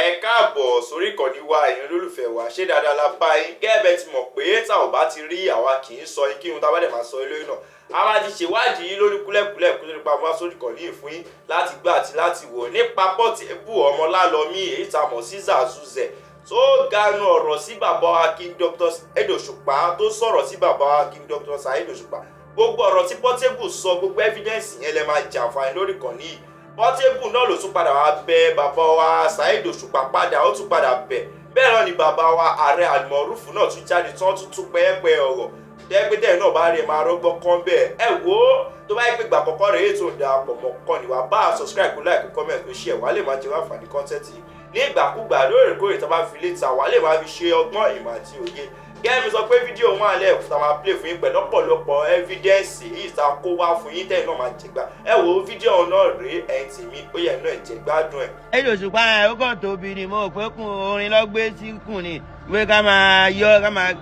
Ẹ káàbọ̀ sórí ìkànnì wa, ẹ̀yin olólùfẹ́ wa. Ṣé dáadáa la bá yín? Gẹ́gẹ́ bẹ́ẹ̀ ti mọ̀ pé tá ò bá ti rí, àwa kì í sọ yín kírun. Tá a bá dẹ̀ máa sọ lórí náà, a máa ti ṣèwádìí lórí kúlẹ̀kúlẹ̀ kó tó nípa wá sórí ìkànnì yìí fún yín láti gbà àti láti wò nípa Portable ọmọ Lálọ́mí, èyí tá a mọ̀ sí Zazuzẹ, tó ganu ọ̀rọ̀ sí bàbá wa King Dr. Saheed Òṣùpá, tó sọ̀rọ̀ sí bàbá wa King Dr. Saheed Òṣùpá. Gbogbo ọ̀rọ̀ tí Portable sọ, gbogbo evidence yẹn lẹ máa jàǹfààní lórí ìkànnì yìí. Portable náà ló tún padà wá bẹ bàbá wa Saheed Òṣùpá padà, ó tún padà bẹ̀. Bẹ́ẹ̀ náà ni bàbá wa Ààrẹ Àlùmọ̀rúfù náà tún jáde tán, tún tún pẹ́ẹ́pẹ́ ọ̀rọ̀ tẹ́gbẹ́tẹ́ náà bá rí ẹ máa rọ́gbọ́n kán bẹ́ẹ̀. Ẹ wò ó, tó bá yẹ pé gbà kọ́kọ́ rẹ̀ ètò ìdàpọ̀ mọ́ kàn ní wá bá a subscribe, kó like, kó comment, kó share, wàá lè máa jẹ àǹfààní content yìí ní ìgbàkúgbà, lóòrèkóòrè tó bá fi létà, wàá lè máa fi ṣe ọgbọ́n, ìmọ̀ àti òye. Gẹ́gẹ́ mi sọ pé fídíò wọn alẹ́ tá a máa play fún yín pẹ̀lú ọ̀pọ̀lọpọ̀ evidence yìí tá a kó wá fún yín, tẹ́yìn náà máa jẹ̀gbá. Ẹ wo fídíò náà rèé, ẹ̀yin tèmi, ó yẹ náà jẹ gbádùn ẹ̀. Saheed Òṣùpá ẹ̀, ó kàn tóbi ni. Mo pé kún orin lọ gbé síkùn ni pé ká máa yọ, ká máa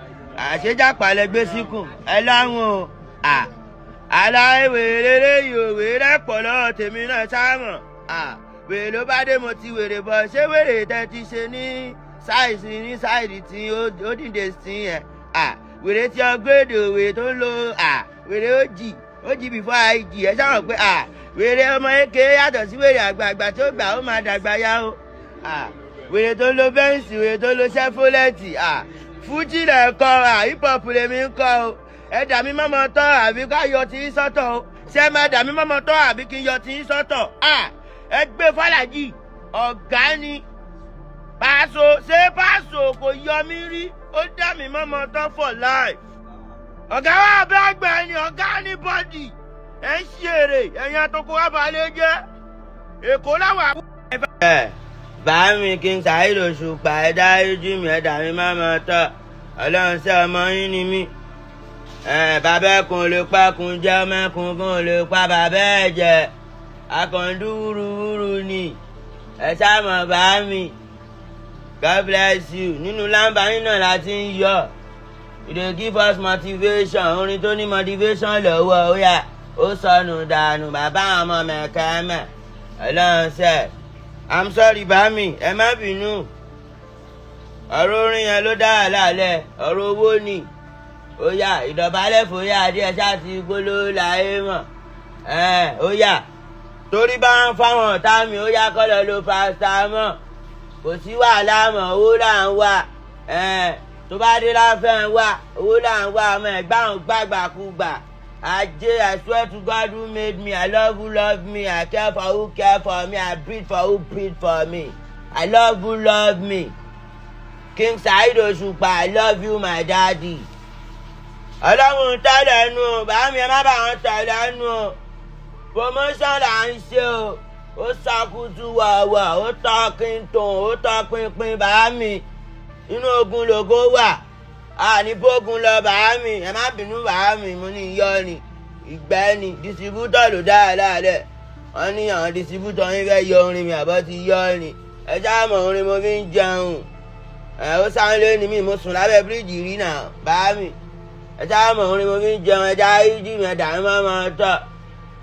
àṣejápalẹ̀ lẹ gbé síkùn ẹ láwọn o. Aláìwèrè lẹ́yìn òwèrè pọ̀ lọ́wọ́ tèmi náà sáàmọ̀. Wèrè ló bá dé, mo ti wèrè bọ̀. Ṣé wèrè tẹ́ ti ṣe ní size ní side tí ó dìde sí yẹn? Wèrè tí ọgbẹ́dẹ wèrè tó ń lo wèrè ó jì ó jì before ig. Ẹ sáwọn pé wèrè ọmọ eke yàtọ̀ sí wèrè àgbààgbà tó gbà ó máa dàgbà yá o. Wèrè tó ń lo Benz, wèrè tó ń lo Chevrolet, fújì lẹ̀ kọ́, hip hop lèmi ń kọ́ o. Ẹ dà mí mọ́mọ́ tọ́ àbí ká yọ tí ń sọ́tọ̀ o? Ṣé ẹ máa dà mí mọ́mọ́ tọ́ àbí kí n yọ tí ń sọ́tọ̀? Ẹ gbé Fàlàjì, ọ̀gá ni Pàṣọ. Ṣé Pàṣọ kò yọ mí rí? Ó dà mí mọ́mọ́ tọ́ for life. Ọ̀gá wa bá gbà ni ọ̀gá ní bọ́dì. Ẹ̀ ń ṣeré, ẹ̀yin àtọkọ wa balẹ̀ jẹ́ Èkó láwà. Ẹ bá mi kí n Saheed Òṣùpá, ẹ dáríjì mi, ẹ dà mí mọ́mọ́ tọ́. Ọlọ́run ṣe ọmọ yín ni mí. Bàbá ẹkùn lè pa kùn jẹ́, ọmọ ẹkùn kùn lè pa bàbá ẹ̀ jẹ́. Akọ̀ǹdú wúruwúru ni ẹ sáàmọ̀ bá mi. God bless you. Nínú lámbà yín náà la ti ń yọ. You dey give us motivation. Orin tó ní motivation lọ́wọ́, ó yà ó sọnù dànù. Bàbá àwọn ọmọ mẹ̀kẹ́mẹ̀, Ọlọ́run ṣe. I'm sorry, bá mi, ẹ má bínú. Ọ̀rọ̀ orin yẹn ló dá wàhálà lẹ̀, ọ̀rọ̀ owó ni. Ó yá, ìdọ̀bálẹ̀ fòyà díẹ̀ ṣáà ti gbóló láyé mọ̀. Ó yá, torí bá ń fáwọn ọ̀tá mi, ó yá kọ́ lọ lo paracetamol. Kò sí wàhálà mọ́, owó là ń wà. Tó bá dé láfẹ́ ń wà, owó là ń wà. Ọmọ ẹ̀gbá òun gbàgbàkúgbà ajé. I swear to God who made me, I love who love me, I care for who care for me, I breathe for who breathe for me, I love who love me. King Saheed Òṣùpá, I love you, my daddy. Ọlọ́run tẹ́lẹ̀ nu o, bá mi, ẹ má bá wọn tẹ̀lé nu o. Promotion là ń ṣe o. Ó sọkútù wọ̀wọ̀, ó tọ́ kíntùn, ó tọ́ pinpin. Bá mi, inú ogun lògo wà, àní bógun lọ. Bá mi, ẹ má bínú. Bá mi, mo ní iyọ́ ni ìgbẹ́ ni. Distributor ló dá ẹ lálẹ́. Wọ́n ní àwọn distributor yín fẹ́ yọ orin mi, àbọ̀ ti yọ ni. Ẹ ṣáà mọ̀, orin mo fi ń jẹun. Ẹ ó sáré ní mi, mo sùn lábẹ́ bíríìjì rí náà. Bá mi, ẹ ṣáà mọ̀, orin mo fi ń jẹun. Ẹ já ìjì mi, ẹ̀dá mi máa máa tọ̀.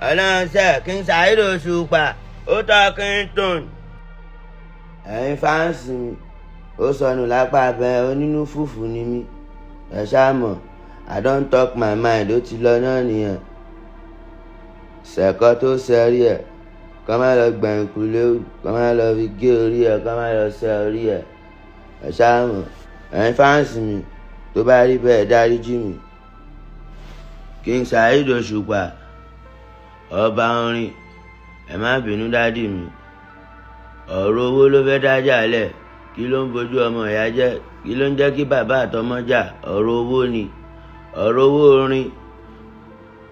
Ọlọ́run ṣe kí n Saheed Òṣùpá, ó tọ́ kí n tún. Ẹ̀yin fans mi, ó sọnù lápá abẹ. Onínú fùfù ni mí, ẹ ṣáà mọ̀. I don talk my mind, ó ti lọ náà nìyẹn. Ṣẹ̀kọ́ tó ṣẹ́rí ẹ̀, kọ́ má lọ gbẹ̀yìnkùlé, kọ́ má lọ fi gé orí ẹ̀, kọ́ má lọ ṣẹ́ orí ẹ̀. Ẹ ṣáà mọ̀, ẹ̀yin fans mi, tó bá rí bẹ́ẹ̀, dáríjì mi. King Saheed Òṣùpá, ọba orin, ẹ má bínú, daddy mi. Ọ̀rọ̀ owó ló fẹ́ dájà lẹ̀. Kí ló ń bojú ọmọ ìyá jẹ́? Kí ló ń jẹ́ kí bàbá àtọmọ jà? Ọ̀rọ̀ owó ni. Ọ̀rọ̀ owó orin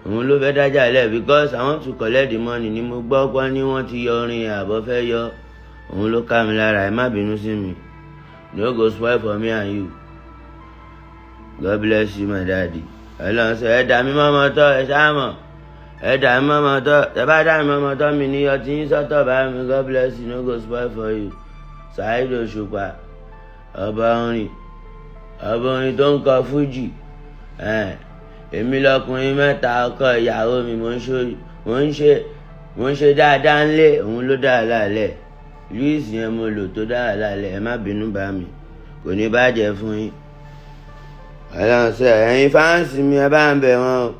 òun ló fẹ́ dájà lẹ̀, because I want to collect the money ni. Mo gbọ́ pọ́n ní wọ́n ti yọ orin, àbọ̀ fẹ́ yọ, òun ló ká mi lára. Ẹ má bínú sí mi. No go spoil for me and you. God bless you, my daddy. Ọlọ́run sọ, ẹ dà mí mọ́mọ́ tọ́, ẹ ṣáà mọ̀, ẹ dà mí mọ́mọ́ tọ́. Ẹ bá dà mí mọ́mọ́ tọ́ mi ní ọtí yín sọ́tọ̀. Bá mi, God bless you, no go spoil for you. Saheed Òṣùpá, ọba orin, ọba orin tó ń kọ fújì. Èmi lọkùnrin mẹ́ta, ọkọ ìyàwó mi. Mò ń ṣe dáadáa ńlé, òun ló dá lálẹ́. Louis yẹn mo lò tó dára lálẹ́. Ẹ má bínú bá mi, kò ní bàjẹ́ fún yín. Ọlọ́run ṣe ẹ̀yin fans mi, ẹ bá ń bẹ̀ wọ́n o.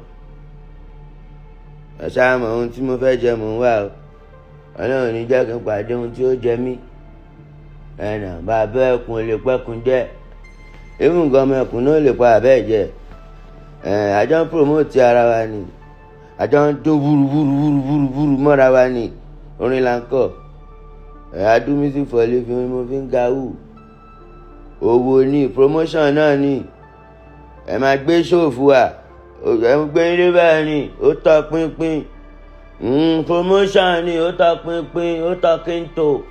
Ẹ ṣáà mọ ohun tí mo fẹ́ jẹ, mò ń wá o. Ọlọ́run ní jẹ́ kí n pàdé ohun tí ó jẹ mí. Ẹnà bàbá ẹkùn lè pẹ́kun jẹ́, even gan ọmọ ẹkùn náà lè pa àbẹ́ jẹ. Ẹ̀ àjọ ń promote ara wa ni, àjọ ń dún wúru wúru wúru wúru wúru mọ́ra wa ni. Orin là ń kọ ẹ̀. I do music for living. Mo fi ń ga wù owó ní promotion náà ni. Ẹ máa gbé ṣòfò wa, ẹ ń gbé ilé bẹ́ẹ̀ ni. Ó tọ́ pínpín promotion ni, ó tọ́ pínpín, ó tọ́ kí n tó.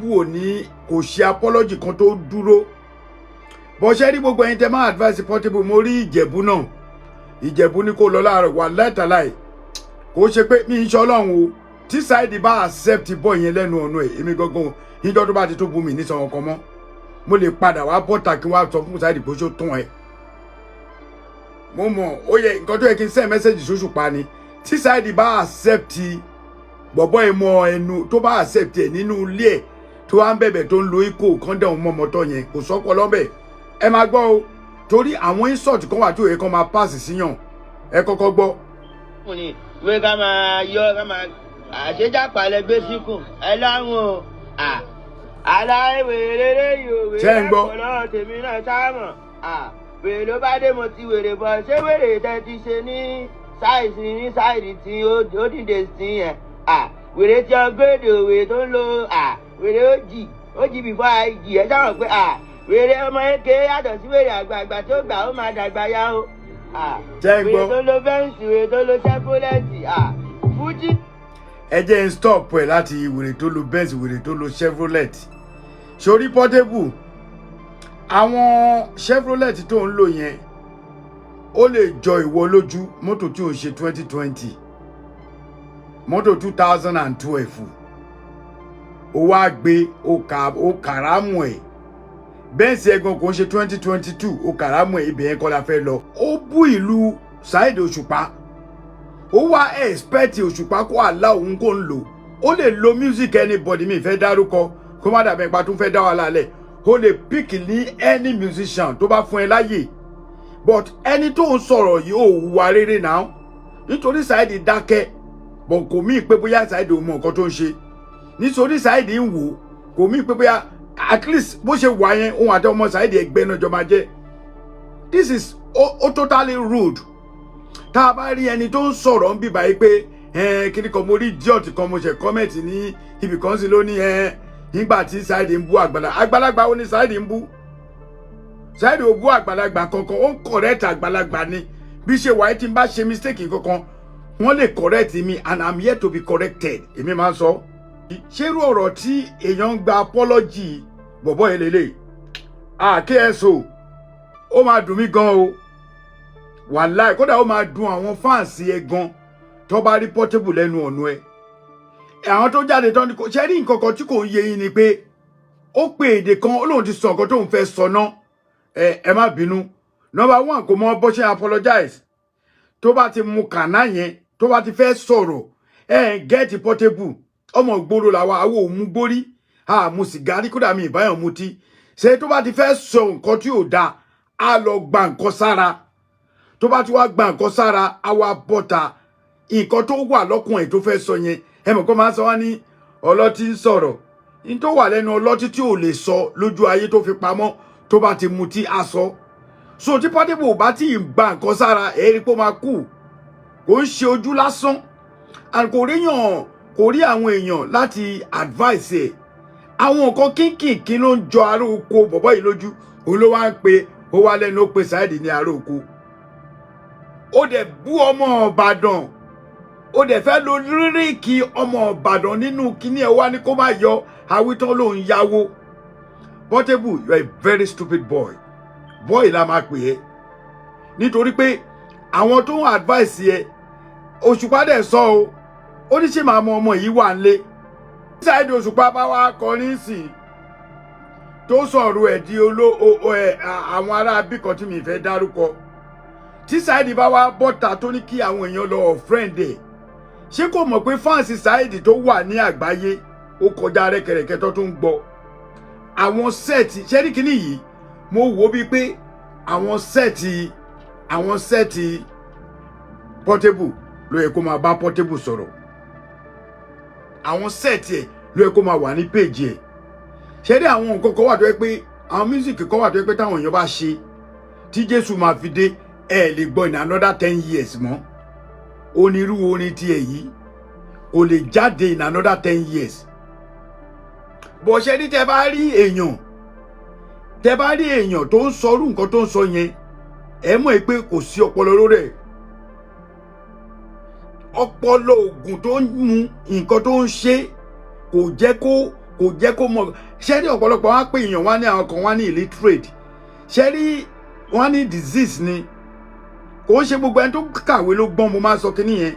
Wò ní kò ṣe apology kan tó dúró bó ṣe rí. Gbogbo ẹ̀yin tẹ́ máa advice Portable, mo rí Ìjẹ̀bú náà. Ìjẹ̀bú ní kó lọ láàárọ̀ wà láìtàláì. Kò ṣe pé mi ń ṣe Ọlọ́run o. Tí Saheed bá accept boy yẹn lẹ́nu ọ̀nà ẹ̀, èmi gangan, níjọ́ tó bá ti tó bu mi ní sọ̀rọ̀ kan mọ́, mo lè padà wá bọ́ta kí wọ́n á sọ fún Saheed bó ṣe tún ẹ̀. Mo mọ̀ ó yẹ nǹkan tó yẹ kí n send message sóṣùpá ni. Tí Saheed bá accept bọ̀bọ́ ẹ̀ mọ ẹnu, tó bá accept ẹ̀ nínú ilé ẹ̀, tó wá ń bẹ̀bẹ̀, tó ń lo ikó kọ́ńdà òun mọ̀mọ́tọ́ yẹn, kò sọ́pọ̀ lọ́bẹ̀. Ẹ máa gbọ́ o, torí àwọn insult kan wà tí òye kan máa pass síyàn. Ẹ kọ́kọ́ gbọ́. Ni wé ká máa yọ, ká máa àṣejápalẹ̀ gbé síkùn ẹ láwọn o. Aláìwèrè lélẹ́yìí o. Ṣé ń gbọ́? Wèrè lọ́wọ́ tèmi náà sáàmọ̀. Wèrè ló bá dé, mo ti wèrè bọ̀. Ṣé wèrè tẹ́ ti ṣe ní size ní side tí ó dìde sí yẹn? Wèrè tí upgrade o, wèrè tó ń lo wèrè ó jì ó jì before IG. Ẹ sáwọn pé wèrè ọmọ eke yàtọ̀ sí wèrè àgbààgbà tó gbà ó máa dàgbà yá o. Ṣé ń Wèrè gbọ́? tó lo Benz, wèrè tó lo Chevrolet, Fuji. Ẹ jẹ́ ń stop ẹ̀ láti wèrè tó lo Benz, wèrè tó lo Chevrolet. Sórí Portable, àwọn Chevrolet tó ń lò yẹn, ó lè jọ ìwọ lójú. Mọ́tò tí ò ń ṣe 2020, mọ́tò 2012, ó wá gbé, ó kàrámù ẹ̀. Benz ẹ̀gan kò ń ṣe 2022, ó kàrámù ẹ̀. Ibẹ̀ yẹn kọ́ la fẹ́ lọ. Ó bú ìlú Saheed Òṣùpá, ó wá expect Òṣùpá kó àlá òun kò ń lò. Ó lè lo music anybody, mi fẹ́ dárúkọ kó má dàbẹ̀ ipa tó ń fẹ́ dá wàhálà lẹ̀. Ó lè pick ní any musician tó bá fún ẹ láyè, but ẹni tó ń sọ̀rọ̀ yìí ò hùwà rere náà. Nítorí Saheed dákẹ́, but kò mí pé bóyá Saheed ò mọ nǹkan tó ń ṣe. Nítorí Saheed ń wò, kò mí pé bóyá at least bó ṣe wà yẹn, òun àti ọmọ Saheed ẹgbẹ́ náà jọ máa jẹ́. This is ó totally rude. Tá a bá rí ẹni tó ń sọ̀rọ̀ ń bíbá yìí pé kíní kan, mo rí idiot kan, mo ṣe comment ní ibì kan sí lónìí nígbà tí Saheed ń bú àgbàlagbà. Àgbàlagbà ó ní Saheed ń bú? Saheed ò bú àgbàlagbà kankan, ó ń correct àgbàlagbà ni. Bí ṣe wáyé, tí n bá ṣe mistake kankan, wọ́n lè correct mi, and I'm here to be corrected. Èmi máa ń sọ. Ṣé irú ọ̀rọ̀ tí èèyàn ń gba apology bọ̀bọ̀ yẹn lélẹ̀? KSO, ó máa dùn mí gan o, wàláì. Kódà ó máa dùn àwọn fans ẹ gan tó bá rí Portable lẹ́nu ọ̀nà ẹ. Àwọn tó jáde tán ni kò ṣe rí. Nǹkan kan tí kò ń yé yín ni pé ó pe èdè kan, ó lóun ti sọ nǹkan tóun fẹ́ sọ ná. Ẹ má bínú. Number one, kò mọ bó ṣe apologize. Tó bá ti mu kàná yẹn, tó bá ti fẹ́ sọ̀rọ̀, ẹ get Portable, ọmọ ìgboro làwa, àwọn ò mú gbórí, a mu sìgárì, kódà mi ìbáyọ̀ mutí. Ṣé tó bá ti fẹ́ sọ nǹkan tí ò dáa, á lọ gba nǹkan sára. Tó bá ti wá gba nǹkan sára, á wá bọ́ta nǹkan tó wà lọ́kùn ẹ̀ tó fẹ́ sọ yẹn. Ẹ mọ̀ kó máa ń sọ wá ní ọlọ́tí ń sọ̀rọ̀ ní tó wà lẹ́nu ọlọ́tí tí ò lè sọ lójú ayé, tó fi pamọ́, tó bá ti mutí, á sọ. So tí Portable ò bá tí ì gba nǹkan sára, èyí pé ó máa kú. Kò ń ṣe ojú lásán, and kò ríyàn, kò rí àwọn èèyàn láti advice ẹ̀. Àwọn nǹkan kínkìnkín ló ń jọ ará oko bọ̀bọ́ yìí lójú. Òun ló wá ń pe, ó wá lẹ́nu, ó pe Saheed ní ará oko. Ó dẹ̀ bú ọmọ Ìbàdàn, ó dẹ̀ fẹ́ lo lyric ọmọ Ìbàdàn nínú kíní ẹ̀, wá ní kó má yọ àwítán ló ń yáwó. Portable, you are a very stupid boy. Boy la máa pè é, nítorí pé àwọn tó ń advice yẹ, Òṣùpá dẹ̀ sọ o, ó ní ṣe màá mọ ọmọ yìí wà nílé. Saheed Òṣùpá bá wá kọrin sí tó sọ̀rọ̀ ẹ̀ di oló ẹ̀ àwọn ará bí kan tí mi fẹ́ dárúkọ, tí Saheed bá wá bọ́ta tó ní kí àwọn èèyàn lọ friend ẹ̀, ṣé kò mọ̀ pé fans Saheed tó wà ní àgbáyé Ó kọjá rẹ́kẹrẹ́kẹ́ tó tún ń gbọ́ àwọn set. Ṣẹ́rí kìíní yìí, mo wò ó bíi pé àwọn set Portable ló yẹ kó máa bá Portable sọ̀rọ̀. Àwọn set ẹ̀ ló yẹ kó máa wà ní péjì ẹ̀. Ṣẹ́rí, àwọn nǹkan kan wà tó yẹ pé àwọn music kan wà tó yẹ pé táwọn èèyàn bá ṣe tí Jésù máa fi dé, ẹ lè gbọ́ in another 10 years mọ́. Onírú orin tiẹ̀ yìí kò lè jáde in another 10 years. Bó ṣe ní tẹ bá rí èèyàn tó ń sọrú nǹkan tó ń sọ yẹn, ẹ mọ̀ pé kò sí ọpọlọ lórí ẹ̀. Ọpọlọ oògùn tó ń mu, nǹkan tó ń ṣe, kò jẹ́ kó mọ̀. Ṣé rí, ọ̀pọ̀lọpọ̀ wá pé èèyàn wá ní àwọn kan wá ní illiterate. Ṣé rí, wọ́n ní disease ni. Kò ń ṣe gbogbo ẹni tó kàwé ló gbọ́n. Mo máa ń sọ kínní yẹn.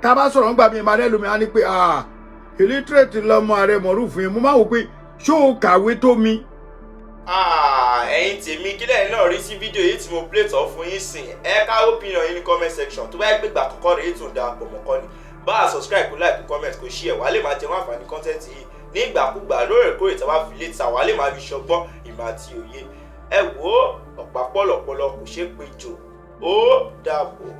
Tá a bá sọ̀rọ̀ ńgbà míì, máa rẹ́ lómi á ní pé, "Ah, illiterate lọmọ ààrẹ Mọ̀rúfù yẹn." Mo máa wò pé ṣó o kàwé tó mi? Ah, ẹ̀yin tèmi, kílẹ̀ náà rí sí fídíò yìí tí mo play tán fún yín sìn? Ẹ ká opinion yín ní comment section. Tó bá yẹ pé ìgbà àkọ́kọ́ rèé tó ń darapọ̀ mọ́ kọ́ ni, bá a subscribe, kó like, kó comment, kó share. Wàá lè máa jẹun àǹfààní content yìí ní ìgbàkúgbà, lóòrèkóòrè tí a bá fi létí, wàá lè máa fi ṣọgbọ́n, ìmọ̀ àti òye. Ẹ wò ó, ọ̀pá pọ̀lọ̀pọ̀lọ̀ kò ṣeé pe jò. Ó dàbọ̀.